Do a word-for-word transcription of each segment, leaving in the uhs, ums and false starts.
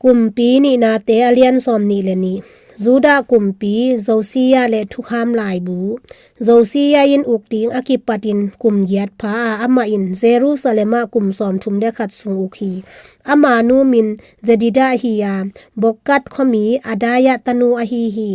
Kumpi Nihnate a lian sawm nih le nih. Judah kumpi Josiah le thukham laibu. Josiah in uk ding a kipatin kum giat pha a, amah in Jerusalem ah kum sawm thum le khat sung uk hi. Ama nu min Jedidah hi a, Bokkat khuami Adaiah tanu ahi hi.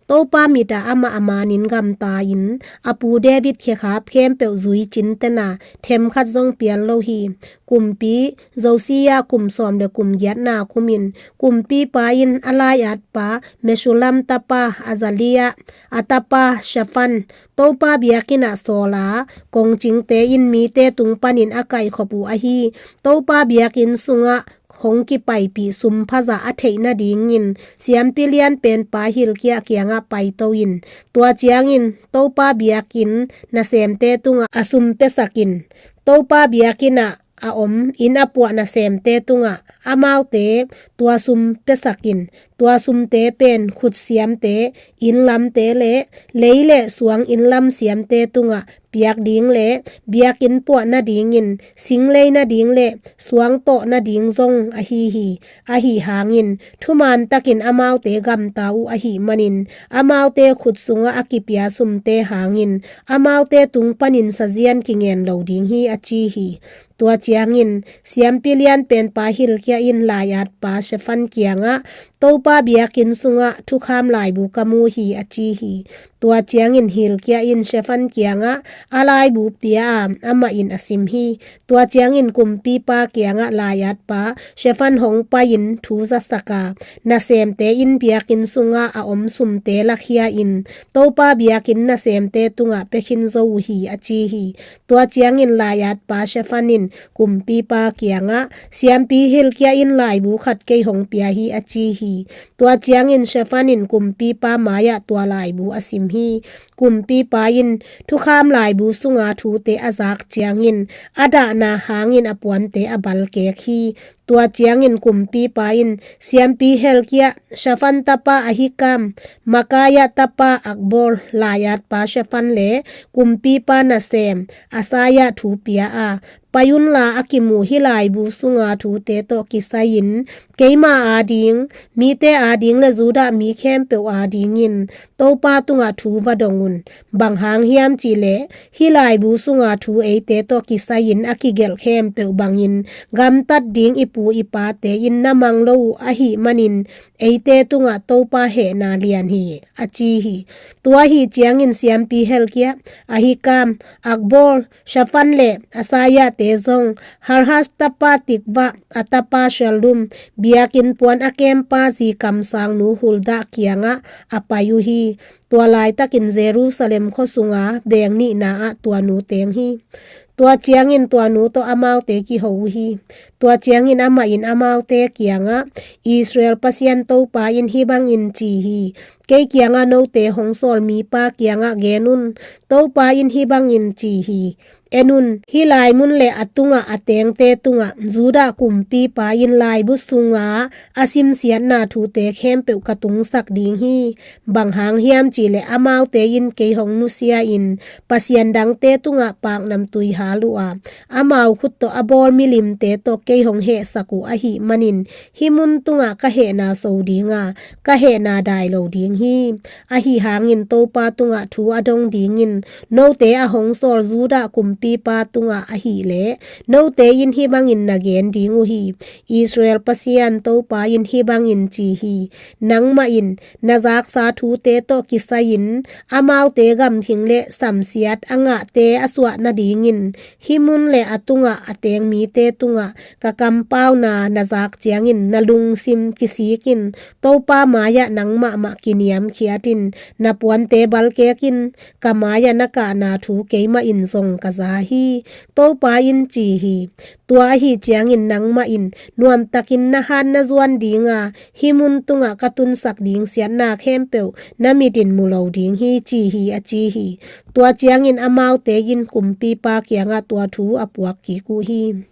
Topa mit ah amah a manin gamta in, a pu David khekhap khempeuh zui cintena, themkhat zong pial lo hi. Kumpi Josiah kum sawm le kum giatna kumin, kumpipa in a lai-atpa Meshullam tapa Azaliah, a tapa Shaphan, Topa biakinn ah sawl a, kongcingte in mite tung panin a kaikhop uh ahi Topa biakinn sungah hong kipaipih sum phazah a theih nadingin siampi lianpenpa Hilkiah kiangah paito in, tua ciangin Topa biakinn nasemte tungah a sum piasak in, Topa biakinn ah a om inn a puah nasemte tungah amaute tua sum piasak in, tua sumte pen khutsiamte, innlamte le lei le suang innlam siamte tungah piak ding le biakinn puah nadingin singlei nading le suangtawh nading zong ahi hi. Ahi hangin thuman takin amaute gamta uh ahi manin, amaute khut sungah a kipia sumte hangin amaute tung panin sazian kingen lo ding hi, a ci hi. Tua ciangin siampi lianpenpa Hilkiah in lai-atpa Shaphan kiangah, Topa biakinn sungah thukham laibu ka mu hi, a ci hi. Tua ciangin Hilkiah in Shaphan kiangah a laibu pia a, amah in a sim hi. Tua ciangin kumpipa kiangah lai-atpa Shaphan hong pai-in thu zasak a, nasemte in biakinn sungah a om sumte lakhia in, Topa biakinn nasemte tungah pia khin zo uh hi, a ci hi. Tua ciangin lai-atpa Shaphan in kumpipa kiangah, siampi Hilkiah in laibu khat kei hong pia hi, a ci hi. Tua ciangin Shaphan in kumpipa mai-ah tua laibu a sim hi. Kumpipa in thukham laibu sunga thute a zak ciangin a dahna hangin a puante a balkek hi. Tua ciangin kumpipa in siampi Hilkiah, Shaphan tapa Ahikam, Makaia tapa Akbor, lai-atpa Shaphan le kumpipa nasem Asaiah thu pia a, pai unla a kimu hih laibu sunga thute tawh kisai-in keima ading, mite ading le Judah mi khempeuh adingin Topa tungah thu va dong un. Bang hang hiam cihleh hih laibu sunga thu eite tawh kisai-in a kigelh khempeuh bangin gamtat ding i pu i pate in na mang lo uh ahi manin eite tungah Topa hehna lian hi, a ci hi. Tua ahi ciangin siampi Hilkiah, Ahikam, Akbor, Shaphan le Asaiah te zong, Harhas tapa Tikvah, a tapa Shallum, biakinn puan a kempa zi kamsangnu Huldah kiangah a pai uh hi. Tua laitakin Jerusalem khua sunga beng nihna ah tua nu teng hi. Tua ciangin tua nu tawh amaute kiho uh hi. Tua ciangin amah in amaute kiangah, Israel Pasian Topa in hih bangin ci hi. Kei kiangah note hong sawl mipa kiangah gen un. Topa in hih bangin ci hi. En un, hih lai mun le a tungah a tengte tungah Judah kumpipa in laibu sunga a simsiatna thute khempeuh ka tungsak ding hi. Bang hang hiam cihleh amaute in kei hong nusia-in pasian dangte tungah paknamtui hal uh a, amau khut tawh a bawl milimte tawh kei hong hehsak uh ahi manin, hih mun tungah ka hehna so ding a, ka hehna dai lo ding hi. Ahi hangin Topa tungah thu a dong dingin note a hong sawl Judah kumpipa tungah ahileh note in hih bangin na gen ding uh hi. Israel Pasian Topa in hih bangin ci hi. Nangmah in na zaksa thute tawh kisai-in amaute gamthing le samsiat a ngahte a suah nadingin hih mun le a tungah a teng mite tungah ka kampauna na zak ciangin na lungsim kisik in, Topa mai-ah nang mahmah kiniamkhiat in, na puante balkek in, ka mai-ah na kahna thu keimah in zong ka za hi. Topa in ci hi. Tua ahi ciangin nangmah in nuamtakin na hat na zuan ding a, hih mun tungah ka tunsak ding siatna khempeuh na mit in mu lo ding hi, ci hi, a ci hi. Tua ciangin amaute in kumpipa kiangah tua thu a puak kik uh hi.